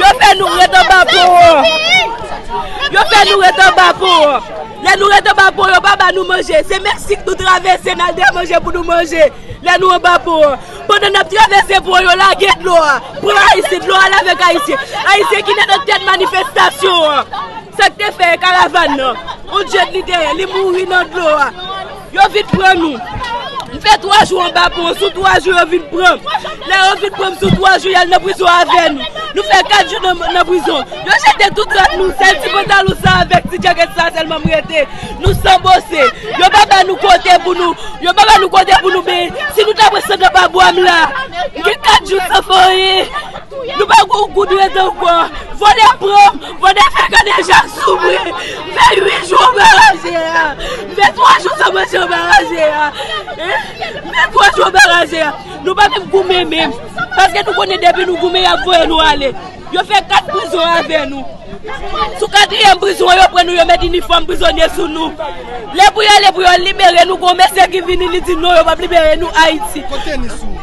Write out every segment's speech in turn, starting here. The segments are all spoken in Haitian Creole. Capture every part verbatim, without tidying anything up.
Yo fè nou ret anba pon an. Yo fè nou ret anba pon an. Lè nou ret anba pon, yo pa ba nou manje. Se Meksik nou travèse, n al dèyè manje pou nou manje. Lè nou anba pon an. Pandan n ap travèse pon, yo lage dlo a. Pran Ayisyen, dlo a lave ak Ayisyen. Ayisyen ki nan tèt manifestasyon an. Sa k te fè karavàn nan? On djed li te ye, li mouri nan dlo a. Yo vin pran nou. M fè twa jou anba pon, sou twa jou yo vin pran m. Lè yo vin pran m sou twa jou, y al nan prizon avè nou. Nou fè kat jou nan, nan prizon. Yo jete tout zòt nou, sèl ti pantalon sa avèk ti djakèt sa sèlman m rete. Nou san bose. Yo pa ba nou kote pou nou, yo pa ba nou kote pou nou benyen. Si nou ta pran sèl anba bwa m la, m gen kat jou san fè anyen. Nou pa gon goud rete ankò. Vòlè pran m, vòlè fè kadejak sou mwen. M fè uit jou anba raje a. M fè twa jou san manje anba raje a. Hein? M fè twa jou anba raje a. Nou pa menm goumen menm. Paske nou konnen depi nou goumen, y ap voye nou ale. Yo fè kat prizon avè nou. Sou katriyèm prizon an, yo pran nou, yo met inifòm prizonye sou nou. Lè pou y ale, pou yo libere nou, gon mesye ki vini, li di non, yo p ap libere nou Ayiti. Kote ni sou?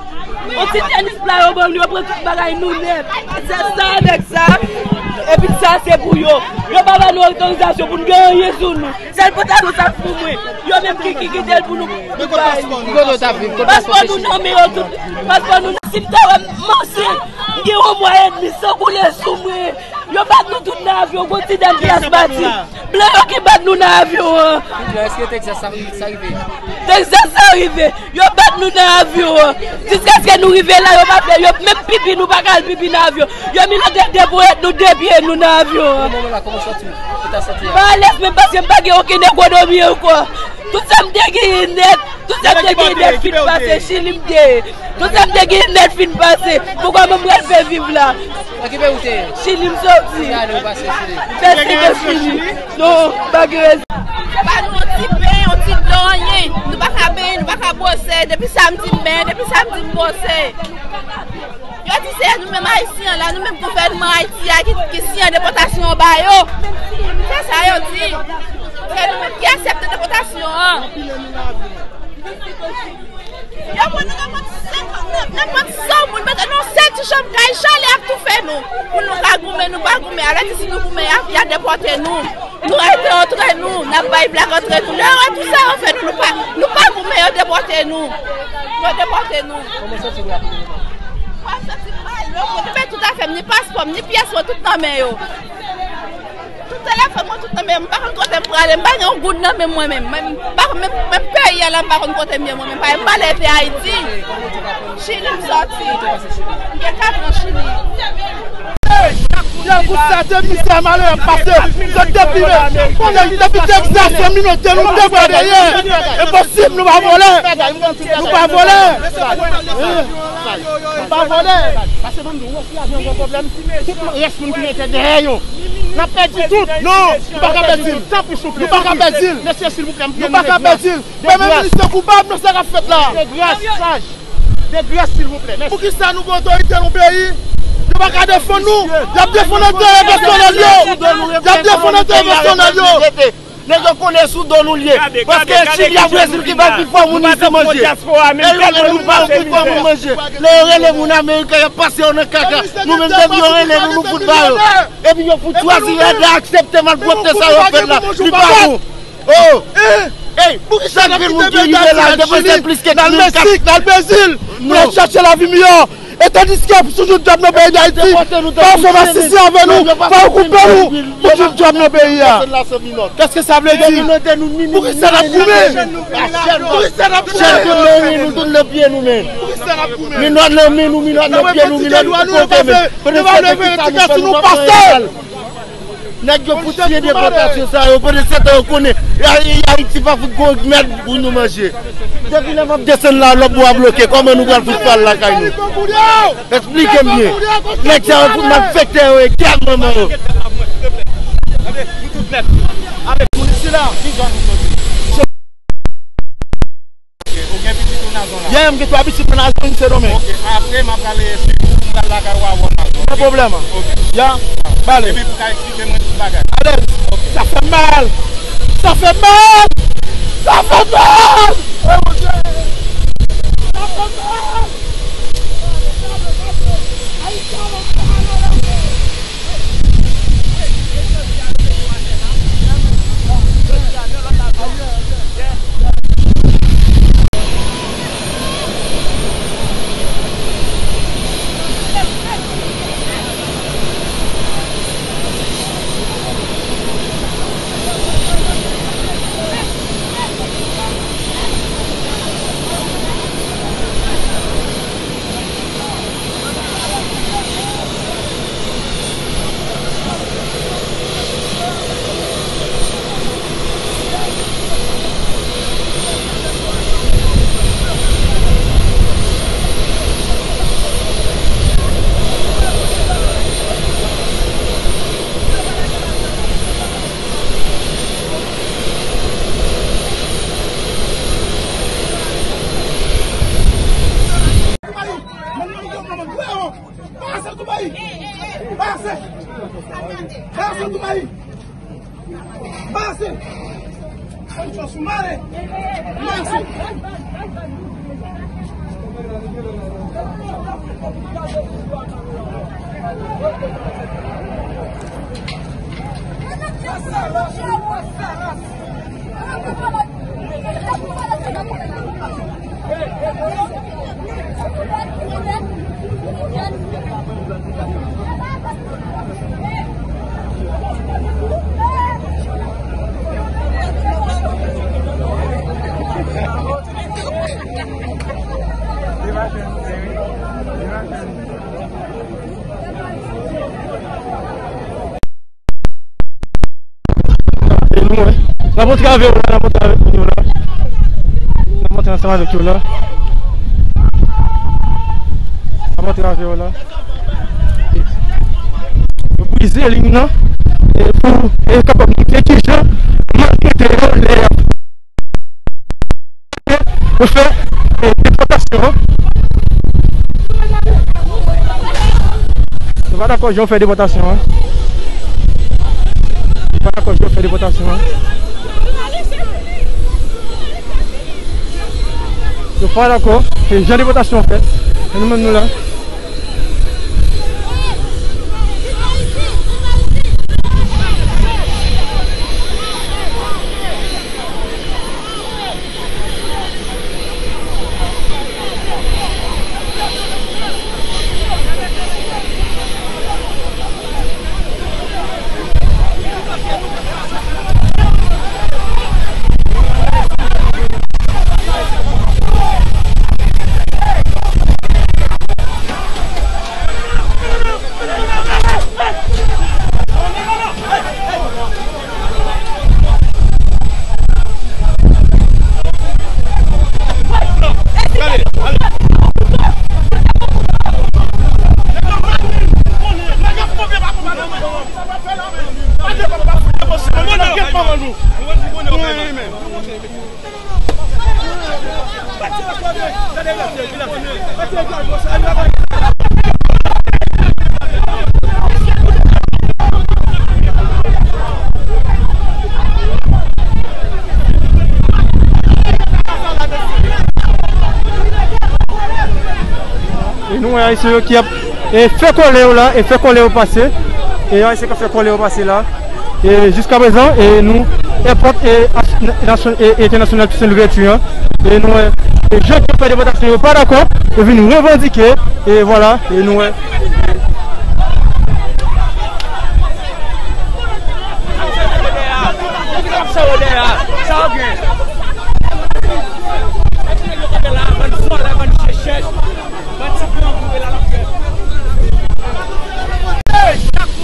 On ti tenis pla yo ban nou, yo pran tout bagay nou nèt. Se sa avèk sa. Epi sa se pou yo. Yo pa ba nou otorizasyon pou n gen anyen sou nou. Sèl pantalon sa k pou mwen. Yo menm ki, ki kite l pou nou, pou nou bay. Ki kote w t ap viv? Kote paspò nou nan men yo tout. Paspò nou, si m ta wè m manse, m gen yon mwa edmi san koule sou mwen. Yo bat nou tout nan avyon, gon ti dam ki asmatik. Blan yo ki bat nou nan avyon an. Jan èske Texas sa, sa rive? Texas sa rive. Yo bat nou nan avyon an. Jiskaske nou rive la, yo pa fè, yo menm pipi, nou pa ka al pipi nan avyon. Yo menm yo te depoze nou de pye nou nan avyon an. Nan moman la, kòman w santi w? Ou ta santi a? M alèz menm paske m pa gen okenn ekonomi ankò. Tout sa m te genyen nèt, tout sa m te genyen nèt fin pase, Chili m te ye. Tout sa m te genyen nèt fin pase. Poukòman m pral fè viv la? Nan ki peyi w te ye? Chili m soti. Ki ane w pase Chili? M fè senk an Chili. Non, m pa gen rezon. Yo ba nou yon ti pen, yon ti dlo, anyen. Nou pa ka benyen, nou pa ka bwose. Depi samdi m benyen, depi samdi m bwose. Yo di se nou menm Ayisyen an la, nou menm gouvènman Ayiti a ki, ki siyen depòtasyon an ba yo. Se sa yo di. Se nou menm ki aksepte depòtasyon an. Yo pran nou nenpòt senkant, nenpòt san moun, mete nou sèt ti chanm kay, chalè ap toufe nou. Pou nou ka goumen, nou pa goumen. Alè di si nou goumen, y a, y a depòte nou. Nou rete antre nou, n ap bay blag antre nou. Lè yo wè tout sa yo fè nou, nou pa, nou pa goumen, yo depòte nou. Yo depòte nou. Kòman w santi w la pou le moman? Mwen santi m mal, yo pran tout afè m, ni paspò m, ni pyès mwen, tout nan men yo. Tout telefòn mwen, tout nan men yo. M pa konn kote m prale, m pa gen yon goud nan men mwen menm. M pa, menm, menm peyi a la, m pa konn kote m ye mwen menm. Paske m pa leve Ayiti. Chili m soti. M gen katran Chili. Yè kou sa te mizè malè ap pase. Se depi, konnen depi Texas, se minote nou te pran dèyè. Enposib, nou pa vòlè. Nou pa vòlè. Nou pa vòlè. Pase ban m di w, wè si avyon gen pwoblèm, tout rès moun ki rete dèyè yo. N ap pèdi tout. Non, nou pa ka pèdi l. Tanpri, souple. Nou pa ka pèdi l. Mesye, silvouplè, m priye nou de gras. Nou pa ka pèdi l. Premye minis yo koupab nan sa k ap fèt la. De gras, saj. De gras, silvouplè. Mèsi. Poukisa nou gen otorite nan peyi? Yo pa ka defann nou. Y ap defann enterè pèsonèl yo. Y ap defann enterè pèsonèl yo. Nèg yo konnen sou do nou l ye. Paske Chili ak Brezil ki bay pi fò moun isit manje. E yo menm nou pa pi fò moun manje. Lè yo rele moun Ameriken, y ap pase yo nan kaka. Nou menm depi yo rele nou, nou fout ba yo. Epi yo fout chwazi rete aksepte malpwòpte sa yo fèt la. Li pa bon. Oh! Ey, chak vil moun ki rive la, depanse plis ke trannkat. N al Meksik, n al Brezil, pou n al chache lavi miyò. E tandiske pou sou tout djòb nan peyi Dayiti, fò yo fè masisi avè nou, fò yo koupe nou, pou tout djòb nan peyi a. Kèske sa vle di? Poukisa n ap goumen? Poukisa n ap goumen? Chèn tout nan men nou, tout nan pye nou menm. Poukisa n ap goumen? Minòt nan men nou, minòt nan pye nou, minòt nan tout kote menm. Pandan se te ki sa nou fè, nou pa fè mal. Nèg yo fout siyen depòtasyon sa yo, pandan se tan yo konnen Ayiti pa fout gon mèd pou nou manje. Depi lè m ap desann la, lòt bò a bloke, kòman nou pral fout pral lakay nou? Eksplike m byen. Nèg sa yo fout malfektè yo, e gad manman yo. Ou gen pitit ou Nazon la? Ya, m gen twa pitit mwen Nazon, Sendomeng. Ok, apre m ap prale swiv ou, m pral lakay ou avè w Nazon. Pa gen pwoblèm. Ok. Ya, ba ale. Epi pou ka eksplike mwen tout bagay. Alèz. Ok. Sa fè m mal. Sa fè m mal. Sa fè m mal. Oh, mon Dieu. Sa fè m mal. Ayisyen, Pase! Pase, Toupayi! Pase! Pase! N ap antre avè yo la, n ap antre avèk moun yo la. N ap antre ansanm avèk yo la. N ap antre avè yo la. Yo brize liy nan, e pou, e kapab montre kijan maltrete yo lè y ap yo fè, e, depòtasyon an. Yo pa dakò jan yo fè depòtasyon an. Yo pa dakò jan yo fè depòtasyon an. Yo pa dakò, e, jan depòtasyon an fèt. E nou menm nou la. E nou wè ayisyen yo ki ap, e, fè kòlè yo la, e fè kòlè yo pase. E ayisyen k ap fè kòlè yo pase la. E jiska prezan, e nou, èpòt, e, as-, nasyon-, e, entènasyonal Toussaint Louverture an. E nou, e, e jan yo fè depòtasyon yo pa dakò, yo vin revandike, e vwala, e nou, e.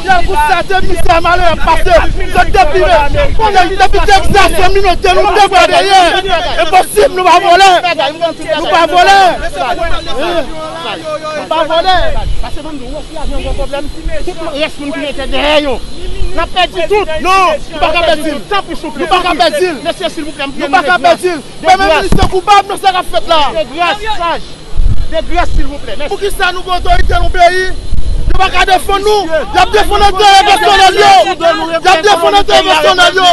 Yo, pou sa, de mizè malè ap pase, se depi, konnen depi Texas, se minote nou degradeye. Enposib, nou pa vòlè. Nou pa vòlè. Nou pa vòlè. Pase ban m di w, wè si avyon gen pwoblèm, tout rès moun ki rete dèyè yo. N ap pèdi tout. Non, nou pa ka pèdi l. Tanpri, souple. Nou pa ka pèdi l. Mesye, silvouplè, m priye nou, de gras. Nou pa ka pèdi l. Premye minis yo koupab nan sa k ap fèt la. De gras, saj. De gras, silvouplè. Mèsi. Poukisa nou gen otorite nan peyi? Yo pa ka defann nou. Y ap defann enterè pèsonèl yo. Y ap defann enterè pèsonèl yo.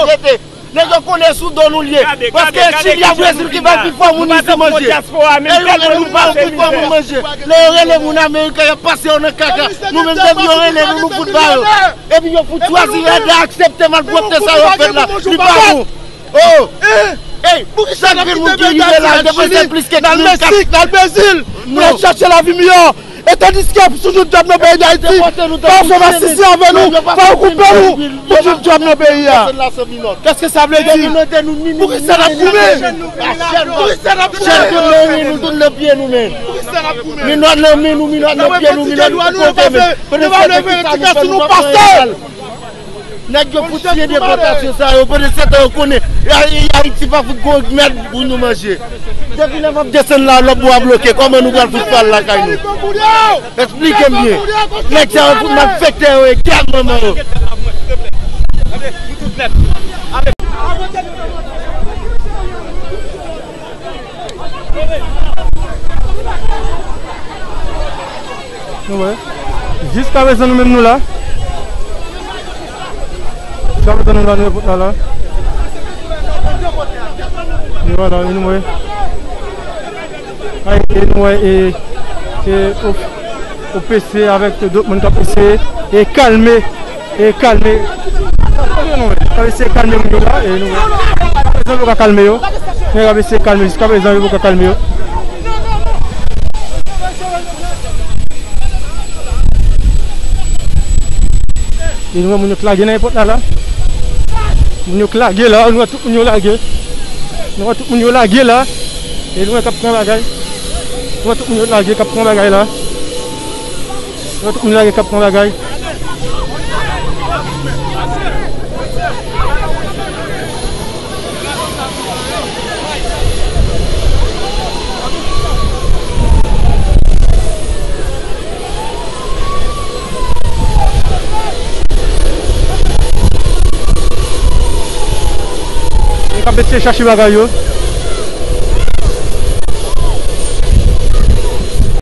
Nèg yo konnen sou do nou l ye. Paske Chili ak Brezil ki bay pi fò moun isi manje. E yo menm nou pa pi fò moun manje. Lè yo rele moun Ameriken, y ap pase yo nan kaka. Nou menm, depi yo rele nou, nou fout ba yo. Epi yo fout chwazi aksepte malpwòpte sa yo fè la. Li pa bon. Oh! Ey, chak vil moun ki rive la, yo depanse plis ke mil kat. N al Meksik, n al Brezil, pou n al chache lavi miyò. E tandiske pou sou tout djòb nan peyi Dayiti, pa yo fè masisi avè nou, pa yo koupe nou, pou tout djòb nan peyi a. Qu'est-ce que ça veut dire? Poukisa n ap goumen? Poukisa n ap goumen? Chèn nou nan men nou, tout nan pye nou men. Minòt nan men nou, minòt nan pye nou, minòt nan kote men. Pandan se tan, nou fè nou pa fè mal. Nèg yo fout siyen depòtasyon sa yo, pandan se tan yo konnen Ayiti pa fout gon mèd pou nou manje. Depi lè m ap desann la, lòt bò a bloke, kòman nou pral fout pral lakay nou? Eksplike m byen. Nèg sa yo fout malfektè yo ye, gad manman yo. Nou wè. Jiskaprezan nou menm nou la. Jiskaprezan nou la, nou epòt la la. E vwala, nou wè. Ay, e nou wè, e, e, O P C avèk Dortmund k ap eseye e kalme, e kalme. K ap eseye kalme moun yo la, e nou wè. Jiskaprezan yo poko ka kalme yo. Men k ap eseye kalme, jiskaprezan yo poko ka kalme yo. E nou wè moun yo k lage nan epòt la la. Moun yo k lage la, nou wè tout moun yo lage. Nou wè tout moun yo lage la. E nou wè k ap pran bagay. Nou wè tout moun yo lage k ap pran bagay la. Nou wè tout moun lage k ap pran bagay. Yo k ap eseye chache bagay yo.